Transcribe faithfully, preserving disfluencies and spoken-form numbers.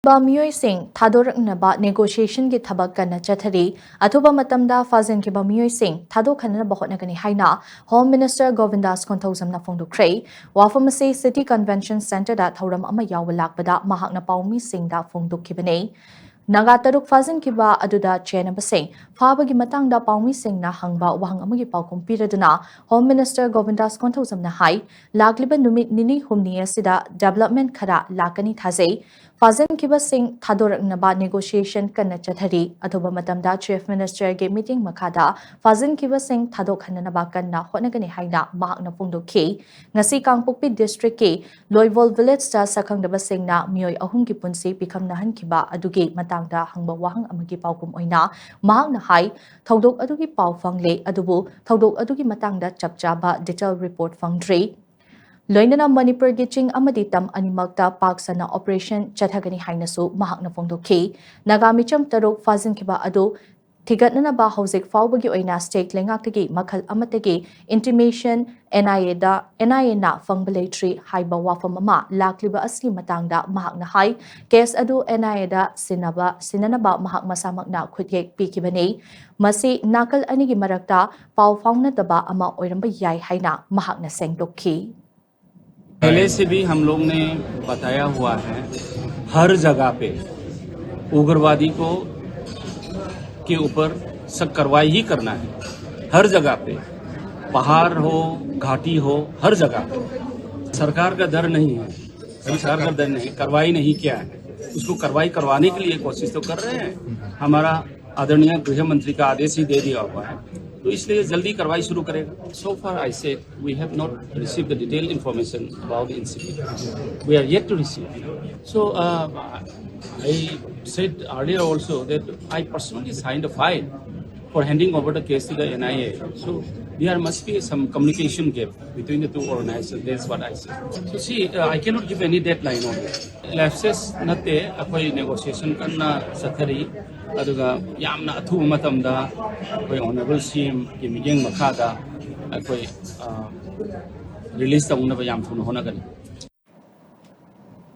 ꯕ ꯃꯤꯑꯣꯏꯁꯤꯡ ꯊꯥꯗꯣꯔꯛꯅꯕ negotiationꯒꯤ ꯊꯕꯛ ꯀꯟꯅ ꯆꯠꯊꯔꯤ꯫ ꯑꯊꯨꯕ ꯃꯇꯝꯗ ꯐꯥꯖꯤꯟꯈꯤꯕ ꯃꯤꯑꯣꯏꯁꯤꯡ ꯊꯥꯗꯣꯛꯍꯟꯅꯕ ꯍꯣꯠꯅꯒꯅꯤ ꯍꯥꯏꯅ Home Minister Govindas ꯀꯣꯟꯊꯧꯖꯝꯅ ꯐꯣꯡꯗꯣꯛꯈ꯭ꯔꯦ꯫ ꯋꯥꯐꯝ ꯑꯁꯤ City Convention Centreꯗ ꯊꯧꯔꯝ ꯑꯃ ꯌꯥꯎꯕ ꯂꯥꯛꯄꯗ ꯃꯍꯥꯛꯅ ꯄꯥꯎꯃꯤꯁꯤꯡꯗ ꯐꯣꯡꯗꯣꯛꯈꯤꯕꯅꯤ꯫ ꯅꯥꯒꯥ ꯇꯔꯨꯛ ꯐꯥꯖꯤꯟꯈꯤꯕ ꯑꯗꯨꯗ ꯆꯦꯟꯅꯕꯁꯤꯡ ꯐꯥꯕꯒꯤ ꯃꯇꯥꯡꯗ ꯄꯥꯎꯃꯤꯁꯤꯡꯅ ꯍꯪꯕ ꯋꯥꯍꯪ ꯑꯃꯒꯤ ꯄꯥꯎꯈꯨꯝ ꯄꯤꯔꯗꯨꯅ Home Minister Govindas ꯀꯣꯟꯊꯧꯖꯝꯅ ꯍꯥꯏ, ꯂꯥꯛꯂꯤꯕ ꯅꯨꯃꯤꯠ ꯅꯤꯅꯤ ꯍꯨꯝꯅꯤ ꯑꯁꯤꯗ development ꯈꯔ ꯂꯥꯛꯀꯅꯤ ꯊꯥꯖꯩ꯫ ꯐꯥꯖꯤꯟꯈꯤꯕꯁꯤꯡ ꯊꯥꯗꯣꯔꯛꯅꯕ negotiation ꯀꯟꯅ ꯆꯠꯊꯔꯤ꯫ ꯑꯊꯨꯕ ꯃꯇꯝꯗ Chief Ministerꯒꯤ meeting ꯃꯈꯥꯗ ꯐꯥꯖꯤꯟꯈꯤꯕꯁꯤꯡ ꯊꯥꯗꯣꯛꯍꯟꯅꯕ ꯀꯟꯅ ꯍꯣꯠꯅꯒꯅꯤ ꯍꯥꯏꯅ ꯃꯍꯥꯛꯅ ꯐꯣꯡꯗꯣꯛꯈꯤ꯫ ꯉꯁꯤ ꯀꯥꯡꯄꯣꯛꯄꯤ districtꯀꯤ ꯂꯣꯏꯕꯣꯜ villageꯇ ꯁꯛꯈꯪꯗꯕꯁꯤꯡꯅ ꯃꯤꯑꯣꯏ ꯑꯍꯨꯝꯒꯤ ꯄꯨꯟꯁꯤ ꯄꯤꯈꯝꯅꯍꯟꯈꯤꯕ ꯑꯗꯨꯒꯤ ꯃꯇꯥꯡꯗ ꯍꯪꯕ ꯋꯥꯍꯪ ꯑꯃꯒꯤ ꯄꯥꯎꯈꯨꯝ ꯑꯣꯏꯅ ꯃꯍꯥꯛꯅ ꯍꯥꯏ, ꯊꯧꯗꯣꯛ ꯑꯗꯨꯒꯤ ꯄꯥꯎ ꯐꯪꯂꯦ, ꯑꯗꯨꯕꯨ ꯊꯧꯗꯣꯛ ꯑꯗꯨꯒꯤ ꯃꯇꯥꯡꯗ ꯆꯞ ꯆꯥꯕ detail report ꯐꯪꯗ꯭ꯔꯤ꯫ ꯂꯣꯏꯅꯅ ꯃꯅꯤꯄꯨꯔꯒꯤ ꯆꯤꯡ ꯑꯃꯗꯤ ꯇꯝ ꯑꯅꯤꯃꯛꯇ ꯄꯥꯛ ꯁꯟꯅ operation ꯆꯠꯊꯒꯅꯤ ꯍꯥꯏꯅꯁꯨ ꯃꯍꯥꯛꯅ ꯐꯣꯡꯗꯣꯛꯈꯤ꯫ ꯅꯥꯒꯥ ꯃꯤꯆꯝ ꯇꯔꯨꯛ ꯐꯥꯖꯤꯟꯈꯤꯕ ꯑꯗꯨ ꯊꯤꯒꯠꯅꯅꯕ ꯍꯧꯖꯤꯛ ꯐꯥꯎꯕꯒꯤ ꯑꯣꯏꯅ state ꯂꯩꯉꯥꯛꯇꯒꯤ ꯃꯈꯜ ꯑꯃꯠꯇꯒꯤ intimation, NIAꯗ, NIAꯅ ꯐꯪꯕ ꯂꯩꯇ꯭ꯔꯤ ꯍꯥꯏꯕ ꯋꯥꯐꯝ ꯑꯃ ꯂꯥꯛꯂꯤꯕ ꯑꯁꯤꯒꯤ ꯃꯇꯥꯡꯗ ꯃꯍꯥꯛꯅ ꯍꯥꯏ, case ꯑꯗꯨ NIAꯗ ꯁꯤꯟꯅꯕ, ꯁꯤꯟꯅꯅꯕ ꯃꯍꯥꯛ ꯃꯁꯥꯃꯛꯅ ꯈꯨꯠꯌꯦꯛ ꯄꯤꯈꯤꯕꯅꯤ꯫ ꯃꯁꯤ ꯅꯥꯀꯜ ꯑꯅꯤꯒꯤ ꯃꯔꯛꯇ ꯄꯥꯎ ꯐꯥꯎꯅꯗꯕ ꯑꯃ ꯑꯣꯏꯔꯝꯕ ꯌꯥꯏ ꯍꯥꯏꯅ ꯃꯍꯥꯛꯅ ꯁꯦꯡꯗꯣꯛꯈꯤ꯫ पहले से भी हम लोग ने बताया हुआ है, हर जगह पे उग्रवादी को के ऊपर सख्त कार्रवाई ही करना है। हर जगह पे, पहाड़ हो, घाटी हो, हर जगह पे। सरकार का डर नहीं है, सरकार का डर नहीं, कार्रवाई नहीं किया है, उसको कार्रवाई करवाने के लिए कोशिश तो कर रहे हैं। हमारा आदरणीय गृह मंत्री का आदेश ही दे दिया हुआ है, तो इसलिए जल्दी कार्रवाई शुरू करेगा। So far I said we have not received the detailed information about the incident. We are yet to receive. So uh, I said earlier also that I personally signed a file for handing over the case to the NIA. So there must be some communication gap between the two organizations. That's what I said. So see, uh, I cannot give any deadline on it. Lapses ꯅꯠꯇꯦ, ꯑꯩꯈꯣꯏ negotiation ꯀꯟꯅ ꯆꯠꯊꯔꯤ꯫ ꯑꯗꯨꯒ ꯌꯥꯝꯅ ꯑꯊꯨꯕ ꯃꯇꯝꯗ ꯑꯩꯈꯣꯏ Honourable CMꯒꯤ ꯃꯤꯠꯌꯦꯡ ꯃꯈꯥꯗ ꯑꯩꯈꯣꯏ release ꯇꯧꯅꯕ ꯌꯥꯝ ꯊꯨꯅ ꯍꯣꯠꯅꯒꯅꯤ꯫